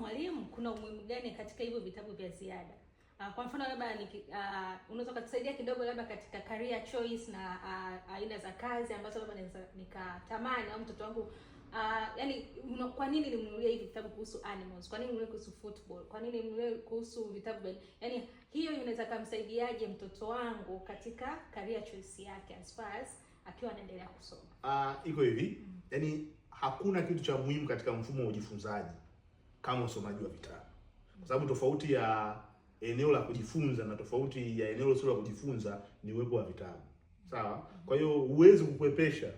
Mwalimu, kuna umuhimu gani katika hivyo vitabu vya ziada? Kwa mfano labda unaweza ukatusaidia kidogo labda katika career choice na aina za kazi ambazo labda naweza nikatamani au mtoto wangu, yani kwa nini nimnunulie hivi vitabu kuhusu animals? Kwa nini nimnunulie kuhusu football? Kwa nini nimnunulie kuhusu vitabu yani hiyo inaweza kumsaidiaje mtoto wangu katika career choice yake as far as akiwa anaendelea kusoma? Iko hivi, yaani hakuna kitu cha muhimu katika mfumo wa ujifunzaji kama usomaji wa vitabu, kwa sababu tofauti ya eneo la kujifunza na tofauti ya eneo lisilo la kujifunza ni uwepo wa vitabu. Sawa? Kwa hiyo huwezi kukwepesha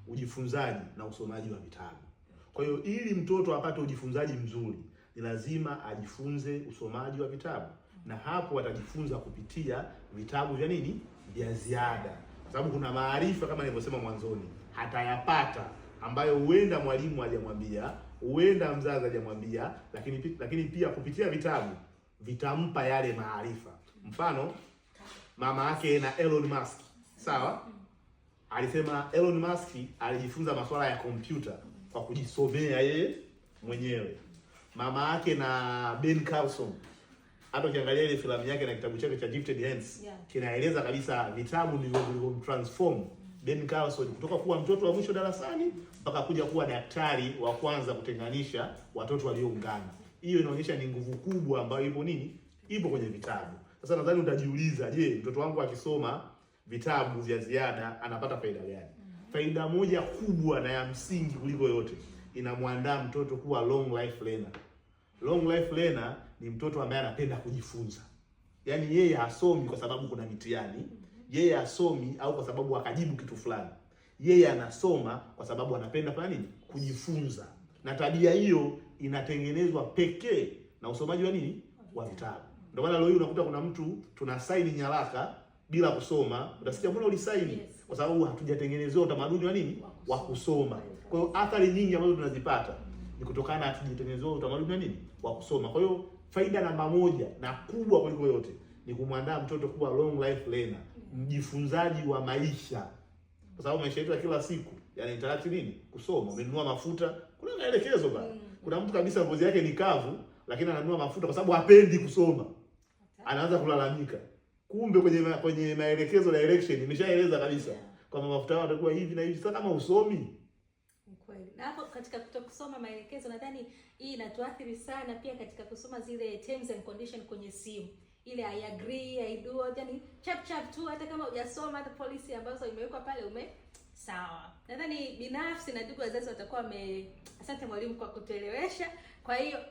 ujifunzaji na usomaji wa vitabu. Kwa hiyo ili mtoto apate ujifunzaji mzuri, ni lazima ajifunze usomaji wa vitabu, na hapo atajifunza kupitia vitabu vya nini? Vya ziada, kwa sababu kuna maarifa kama nilivyosema mwanzoni hatayapata ambayo huenda mwalimu hajamwambia, huenda mzazi hajamwambia, lakini pia kupitia vitabu vitampa yale maarifa. Mfano, mama yake na Elon Musk, sawa, alisema Elon Musk alijifunza masuala ya kompyuta kwa kujisomea yeye mwenyewe. Mama yake na Ben Carson, hata ukiangalia ile filamu yake na kitabu chake cha Gifted Hands, kinaeleza kabisa vitabu ndivyo vilivyomtransform Ben Carson kutoka kuwa mtoto wa mwisho darasani mpaka kuja kuwa daktari wa kwanza kutenganisha watoto walioungana. Hiyo inaonyesha ni nguvu kubwa ambayo ipo nini, ipo kwenye vitabu. Sasa nadhani utajiuliza, je, mtoto wangu akisoma vitabu vya ziada anapata faida gani? Faida moja kubwa na ya msingi kuliko yote, inamwandaa mtoto kuwa long life learner. Long life learner ni mtoto ambaye anapenda kujifunza. Yaani yeye hasomi kwa sababu kuna mitihani, yeye hasomi au kwa sababu akajibu kitu fulani. Yeye anasoma kwa sababu anapenda fanya nini? Kujifunza. Na tabia hiyo inatengenezwa pekee na usomaji wa nini? Wa vitabu. Ndio maana leo hii unakuta kuna mtu tuna saini nyaraka bila kusoma, utasikia mbona ulisaini? Kwa sababu hatujatengenezewa utamaduni wa nini? Wa kusoma. Kwa hiyo athari nyingi ambazo tunazipata ni kutokana na hatujatengenezewa utamaduni wa nini? Wa kusoma. Kwa hiyo faida namba moja na kubwa kuliko yote ni kumwandaa mtoto kuwa long life learner, mjifunzaji wa maisha, kwa sababu maisha yetu ya kila siku yana interact nini? Kusoma. Umenunua mafuta, kuna maelekezo bana. Kuna mtu kabisa ngozi yake ni kavu, lakini ananunua mafuta kwa sababu hapendi kusoma, anaanza kulalamika. Kumbe kwenye maelekezo direction imeshaeleza kabisa kwamba mafuta yao yatakuwa hivi na hivi. Sasa kama usomi Kweli. Na hapo katika kutokusoma maelekezo, nadhani hii inatuathiri sana pia katika kusoma zile terms and condition kwenye simu. Ile "I agree", "I do", yani chap chap tu, hata kama hujasoma hata policy ambazo imewekwa pale ume sawa. Nadhani binafsi na ndugu wazazi watakuwa wame, asante mwalimu kwa kutuelewesha. Kwa hiyo